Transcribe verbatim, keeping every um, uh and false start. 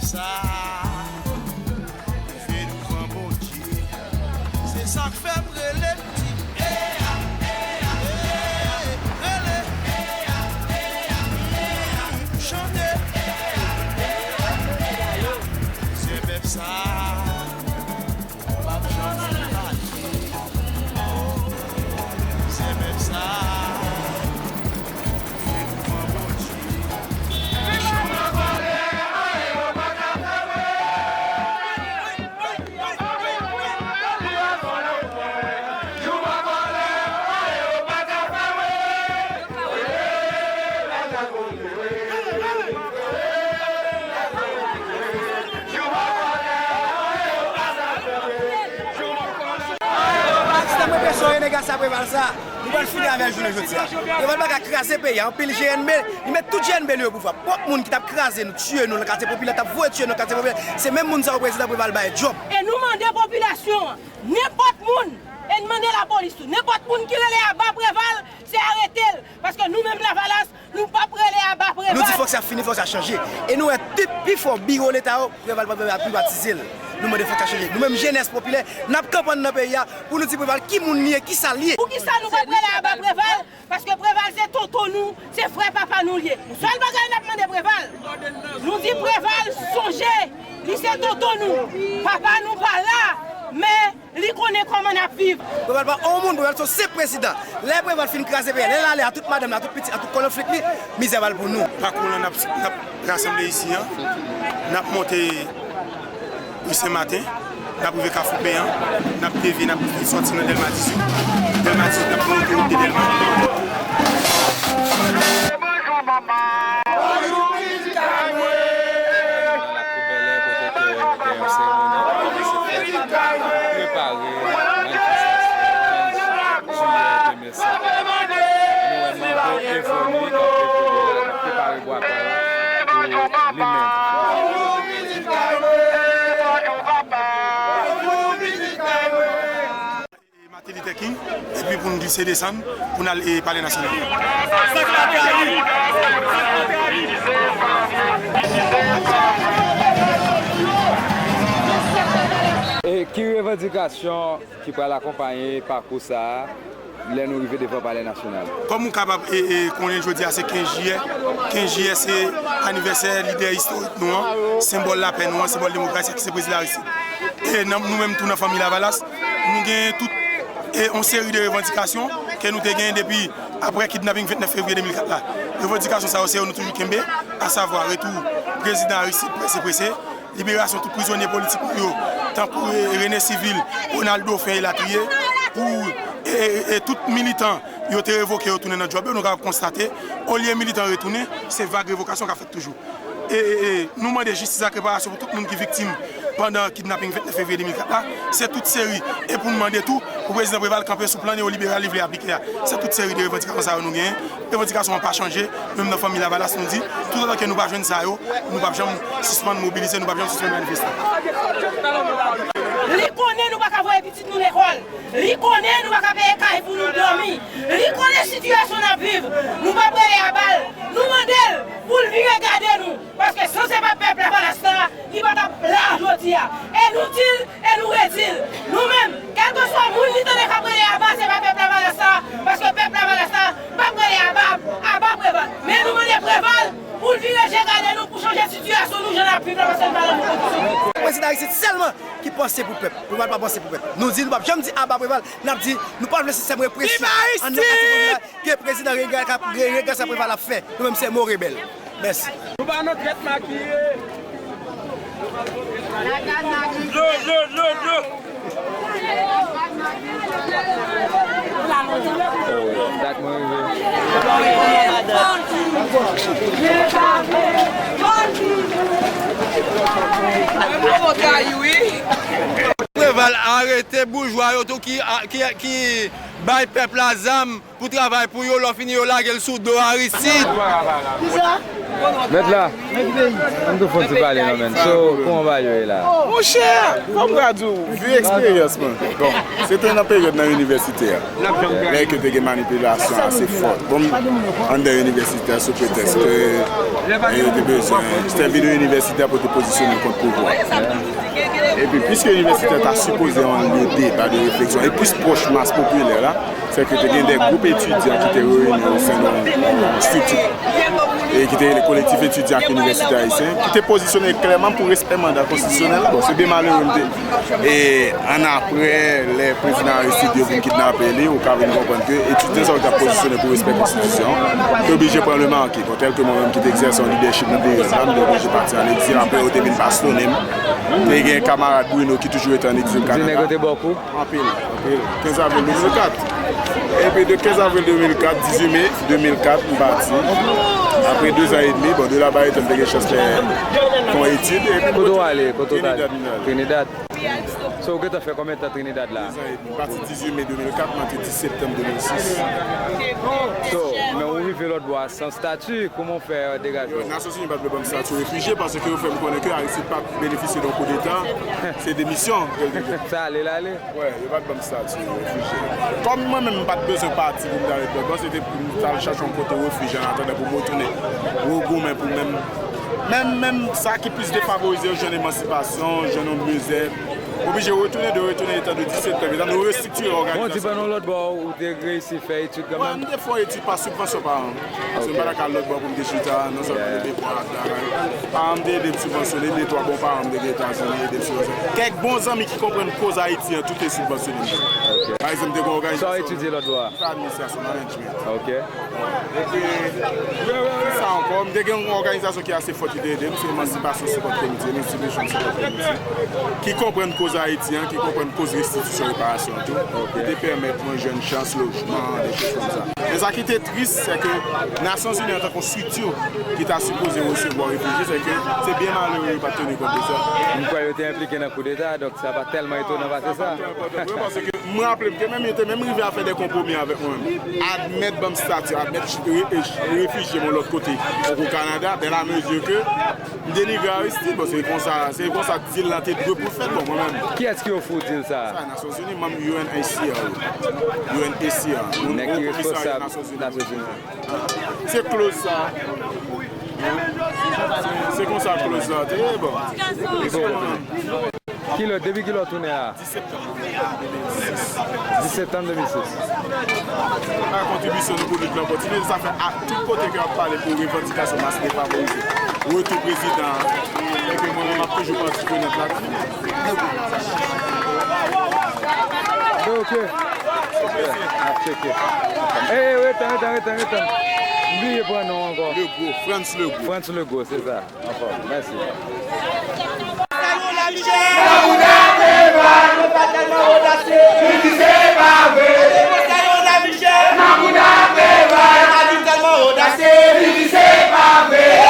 Sa, rive douvan Bondye. Se sa k fè m rele m di, eya, eya, eya, rele, eya, eya, chante, eya, eya, eya. Se pèp sa. Sistèm represyon renegasyon Preval sa, nou pral fini avè l jounen jodi a. Preval pa ka kraze peyi a. Anpil G N B, li met tout G N B li yo pou fwa. Pwòp moun ki t ap kraze nou, tiye nou nan katye popilè, t ap voye tiye nou nan katye popilè, se menm moun sa yo prezidan Preval bay djòb. E nou mande popilasyon an, nenpòt moun, e n mande lapolis tou, nenpòt moun ki rele aba Preval, se arete l. Paske nou menm Lavalas, nou p ap rele aba Preval. Nou di fòk sa fini, fòk sa chanje. E nou wè tout pi fò biwo Leta yo, Preval pa privatize l. Nou mande fòk sa chanje. Nou menm jenès popilè, n ap kanpe anndan peyi a pou nou di Preval ki moun li ye, kisa l ye. Poukisa nou p ap rele aba Preval? Paske Preval se tonton nou, se frè papa nou l ye. Sèl bagay n ap mande Preval, nou di Preval sonje, li se tonton nou. Papa nou pa la, men li konnen kòman n ap viv. Preval pa yon moun, Preval se yon senp prezidan. Lè Preval fin kraze peyi a, lè l ale a tout madanm li, a tout pitit, a tout kòlonflik li, mizè pral pou nou. Pakou lan n ap, n ap rasanble isi an, n ap monte ri Senmaten, n ap rive Kafou Peyan, n ap devye, n ap sòti nan Dèlma dizuit. Dèlma dizuit, n ap pran otowout de Dèlma. Bonjou, manman. Bonjou, pitit mwen. Nan lakou Bèlè, kote ke gen yon seremoni ki kòmanse fèt pou prepare manifestasyon kenz jiyè de mil sèt la. Nou wè manbo Evoli k ap evolye la, k ap prepare bwa kay pou li menm. Martin Luther King, epi pou n glise desann, pou n al, e, Palè Nasyonal. E ki revandikasyon ki pral akonpaye pakou sa a lè nou rive devan Palè Nasyonal? Kòm ou kapab, e, e, konnen jodi a se kenz jiyè. Kenz jiyè se anivèsè lidè istorik nou an, senbòl lapè nou an, senbòl demokrasi a ki se prezidan Aristide. E nan, nou menm tou nan fanmi Lavalas, nou gen tout, e, yon seri de revandikasyon ke nou te gen depi aprè kidnaping vennèf fevriye de mil kat la. Revandikasyon sa yo se yo nou toujou kenbe, asavwa retou prezidan Aristide prese prese, liberasyon tout prizonye politik nou yo, tankou, e, René Civil, Ronald Dauphin elatriye, pou, e, e, e tout militan yo te revoke yo tounen nan djòb yo, nou kapab konstate, olye militan retounen, se vag revokasyon k ap fèt toujou. E, e, e, nou mande jistis ak reparasyon pou tout moun ki viktim pandan kidnaping vennèf fevriye de mil kat la. Se tout seri, e pou n mande tou pou prezidan Preval kanpe sou plan neyoliberal li vle aplike a. Se tout seri de revandikasyon sa yo nou genyen. Revandikasyon an pa chanje. Menm nan fanmi Lavalas, nou di, toutotan ke nou pa jwenn sa yo, nou p ap janm sispann mobilize, nou p ap janm sispann manifeste. Li konnen nou pa ka voye pitit nou lekòl. Li konnen nou pa ka peye kay pou nou dòmi. Li konnen sitiyasyon n ap viv. Nou p ap rele aba l. Nou mande l pou l vire gade nou. Paske san se pa pèp Lavalas la, li pa t ap la jodi a. E nou di l, e nou redi l. Nou menm, kèlkeswa moun li tande k ap rele aba, se pa pèp Lavalas la. Paske pèp Lavalas la p ap rele aba, aba Preval. Men nou mande Preval pou l vire je gade nou, pou chanje sitiyasyon nou, jan n ap viv la, paske n pa nan bon kondisyon. Prezidan Aristide sèlman ki panse pou pèp. Preval pa panse pou pèp. Nou di, nou p ap janm di aba Preval. N ap di, nou pa vle sistèm represyon anndan katye popilè ke prezidan Reagan k ap, Reagan Preval ap fè. Nou menm se mo rebèl. Mèsi. Nou pa nan trèt makiye. Dlo, dlo, dlo, dlo. Oh, dat mwen rive. Preval arete boujwa yo tou ki, ki, ki bay pèp la zam pou travay pou yo, lè w fini yo lage l sou do Aristide. Kisa? Mèt la, ann tou fè yon ti pale non, menn. So, kòman bagay yo ye la? Monchè, kòm m ka di w, vi eksperyans mwen. Bon, se te nan peryòd nan inivèsite a. Lè ke te gen manipilasyon ase fò. Bon, anndan inivèsite a sou pretèks ke, eh, yo te bezwen, se te vin yon inivèsite a pou te pozisyone kont pouvwa. Epi, piske inivèsite a ta sipoze yon lye deba, de refleksyon, e plis pwòch mas popilè la, se ke te gen de gwoup etidyan ki te reyini o sen de yon estrikti e ki te rele Kolektif Etidyan ak Inivèsitè Ayisyen, ki te pozisyone klèman pou respè manda konstitisyonèl la. Bon, se byen malere m te. E ann apre, lè prezidan Aristide yo vin kidnape li, ou ka vin konprann ke etidyan sa yo ki t ap pozisyone pou respè konstitisyon an, te oblije pran le marquis. Bon, tèl ke mwen menm ki te egzèse yon lidèchip nan peryòd la, m te oblije pati an egzil. Apre, yo te vin bastonnen m. Te gen kamarad Bruno ki toujou rete an egzil Kanada. Dine kote bòkou? Anpil, anpil. Kenz avril de mil kat. Epi de kenz avril de mil kat, dizuit me de mil kat, m pati. Apre dezan edmi, bon, de laba etan m te gen chans fè yon etid. Epi kote w ale? Kote w t ale? Trinidad, m t ale. Trinidad. So, ou gentan fè konbyen tan Trinidad la? Dezan edmi. M pati dizuit me de mil kat, m antre dis septanm de mil sis. So, men ou rive lòt bò a san stati, kòman w fè degaje w? Nasyonzini pa t vle ban m stati refijye paske yo fè m konnen ke Aristide pa t benefisye de yon koudeta. Se demisyon ke l te fè. Sa ale, l ale. Wè, yo pa t ban m stati refijye. Kòm mwen menm, m pa t bezwen pati pou m ta ret lòt bò, se te pou m t al chache yon kote refij an atandan pou m retounen regoumen pou menm, menm, menm sa ki plis defavorize yo jwenn emansipasyon, jwenn yon mizè. Oblije retounen, de retounen etan de dis septanm, etan nou restriktire òganizasyon. Bon, di ban nou lòt bò ou te reyisi fè etid kanmenm? Bon, m te fè yon etid pa sibvansyon paran m. Paske m pa ta ka al lòt bò pou m te chita, non sèlman m te pran ak bagay. Paran m te ede m sibvansyone, m gen twa bon paran m te gen Etazini, ede m sibvansyone. Kèk bon zanmi ki konprann koz Ayiti an, tou te sibvansyone m. Pa egzanp, m te gen yon òganizasyon. Sa w etidye lòt bò a? M fè administrasyon, management. Ok. Epi, ki sa ankò? M te gen yon òganizasyon ki ase fò ki te ede m, se Emancipation Support Committee, Emancipation Support Committee, ki konprann koz Ayiti an, ki konprann koz restitisyon, reparasyon an tou, ki te pèmèt mwen jwenn chans lojman, de choz konsa. Men sa ki te tris, se ke Nasyonzini antanke yon estrikti ki ta sipoze resevwa refijye, se ke se byen malere yo pa t teni kont de sa. M kwè yo te enplike nan koudeta, donk sa pa tèlman etonan pase sa. Sa pa tèlman etonan, paske m raple m ke menm yo te menm rive a fè de konpwomi avèk mwen menm. Admèt ban m stati, admèt re-, re-, refijye m yon lòt kote, tankou Kanada, dans la mesure que m denigre Aristide. Bon, se konsa, se konsa dil la te dwe pou l fèt, bon, mwen menm. Kiyès ki ofri w dil sa a? Sa, Nasyonzini, manm U N H C R yo. U N H C R. Nèg ki responsab Nasyonzini. Se kloz sa. Se, se konsa kloz sa te ye, bon. Bon. Kilè, depi kilè w tounen la? Dis septanm de mil sis. Dis septanm de mil sis. A kontribisyon nou pou lit lan kontinye, sa fè a tout kote ke y ap pale pou revandikasyon mas defavorize, retou prezidan an, e ke mwen menm m ap toujou pati prenant ladan. Ok. Ap tcheke. Ey, ey, ret tann, ret tann, ret tann, ret tann. M bliye pran non ankò. Legault, Frantz Legault. Frantz Legault, se sa. Anfòm, mèsi. Nan bouda Preval. Li di se pa vre. Nan bouda Preval. Li di se pa vre.